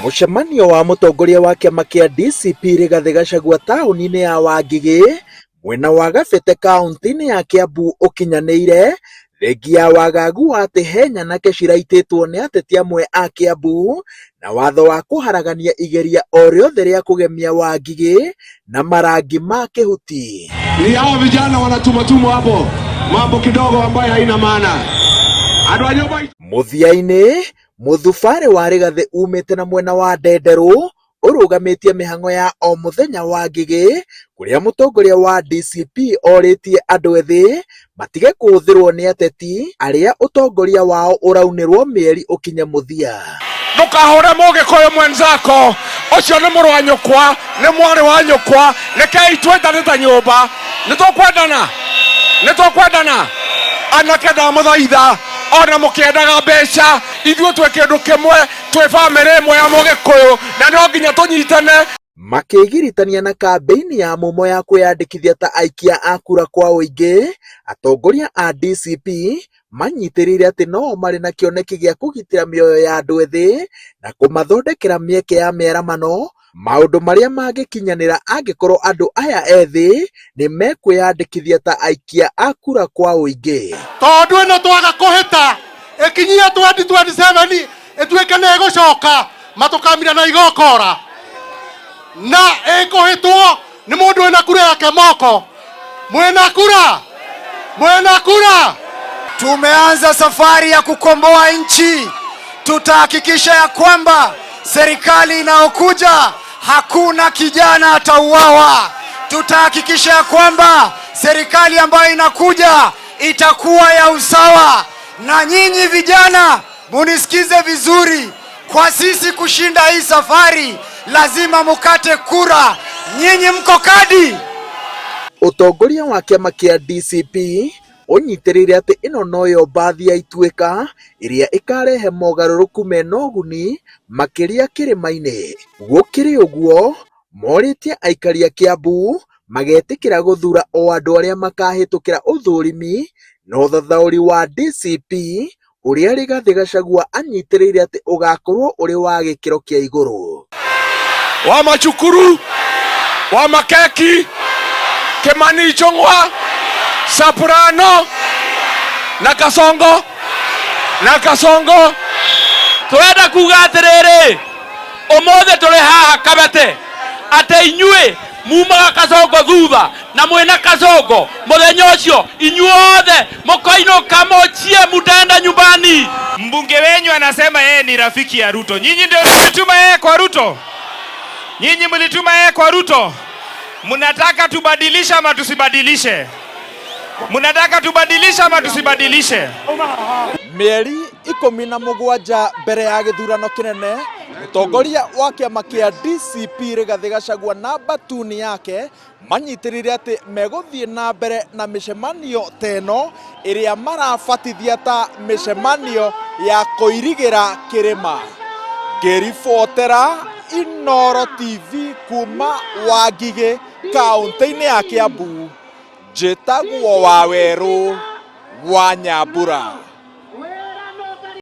Mũcemanio wa mũtongoria wa kĩama kĩa DCP Rigathĩ Gachagua taũni-inĩ ya Wangigĩ mwena wa Gabete kaũntĩ-inĩ ya Kiambu ũkinyanĩire thengia ya wagagu wa atĩ he nyanake ciraitĩtwo nĩ ateti amwe a Kiambu na watho wa kũharagania igeria o rĩothe rĩa kũgemia Wangigĩ na marangi ma kĩhuti. Ni hao vijana wanatumatumwa hapo mambo kidogo ambayo haina maana. Andũ a nyũmba Mũthia-inĩ, mũthubarĩ wa Rigathĩ umĩte na mwena wa Ndenderũ ũrũgamĩtie mĩhang'o ya o mũthenya wa Ngigĩ kũrĩa mũtongoria wa DCP orĩtie andũ ethĩ matige kũhũthĩrwo nĩ ateti arĩa ũtongoria wao ũraunĩrwo mĩeri ũkinye mũthia. Ndũkahũre mũgĩkũyũ mwenzako, ũcio nĩ mũrũ wa nyũkwa, nĩ mwarĩ wa nyũkwa. Rekei twendane ta nyũmba. Nĩ tũkwendana, nĩ tũkwendana. Anake ndamũthaitha, ona mũkĩendaga mbeca, ithuĩ twĩ kĩndũ kĩmwe, twĩ bamĩrĩ ĩmwe ya mũgĩkũyũ, na no nginya tũnyitane. Makĩgiritania na kambĩini ya mumo ya kwĩyandĩkithia ta aikia a kura kwa ũingĩ, atongoria a DCP manyitĩrĩire atĩ no-o marĩ na kĩoneki gĩa kũgitĩra mĩoyo ya andũ ethĩ na kũmathondekera mĩeke ya mĩaramano, maũndũ marĩa mangĩkinyanĩra angĩkorwo andũ aya ethĩ nĩ mekwĩyandĩkithia ta aikia a kura kwa ũingĩ. Tondũ ĩno twaga kũhĩta ĩkinyie 2027 ĩtuĩke nĩ ĩgũcoka matũkamira na igokora na ĩkũhĩtwo nĩ mũndũ wĩna kura yake moko. Mwĩna kura, mwĩna kura. Tumeanza safari ya kukomboa nchi. Tutahakikisha ya kwamba serikali inayokuja hakuna kijana atauawa. Tutahakikisha ya kwamba serikali ambayo inakuja itakuwa ya usawa. Na nyinyi vijana munisikize vizuri, kwa sisi kushinda hii safari lazima mukate kura. Nyinyi mko kadi. Ũtongoria wa kĩama kĩa DCP ũnyitĩrĩire atĩ ĩno noyo mbathi ya Ituĩka ĩrĩa ĩkarehe mogarũrũku mena ũguni makĩria kĩrĩma-inĩ. Gũkĩrĩ ũguo, morĩtie aikari a Kiambu magetĩkĩra gũthura o andũ arĩa makahĩtũkĩra ũthũrimi na ũthathaũri wa DCP ũrĩa Rigathĩ Gachagua anyitĩrĩire atĩ ũgakorwo ũrĩ wa gĩkĩro kĩa igũrũ. Wa machukuru, wa makeki, Kimani Ichung'wa, Soprano na Kasongo na Kasongo. Turenda kuga atiriri, umuthi turi haha Kabete ati inyuĩ mumaga Kasongo thutha na mwina Kasongo muthenya ucio inyuothe mukoinuka muchie mutaenda nyumbani. Mbunge wenyu anasema yeye ni rafiki ya Ruto. Nyinyi ndio mlituma yeye kwa Ruto? Nyinyi mlituma yeye kwa Ruto? Mnataka tubadilishe ama tusibadilishe? Mnataka tubadilishe ama tusibadilishe? Mĩeri 17 mbere ya gĩthurano kĩnene, mũtongoria wa kĩama kĩa DCP Rigathĩ Gachagua na mbatuni yake manyitĩrĩire atĩ megũthiĩ na mbere na mĩcemanio ta ĩno ĩrĩa marabatithia ta mĩcemanio ya kũirigĩra kĩrĩma. Ngĩribotera Inooro TV kuma Wangigĩ kaũntĩ-inĩ ya Kiambu, njĩtagwo Wawerũ wa Nyambura.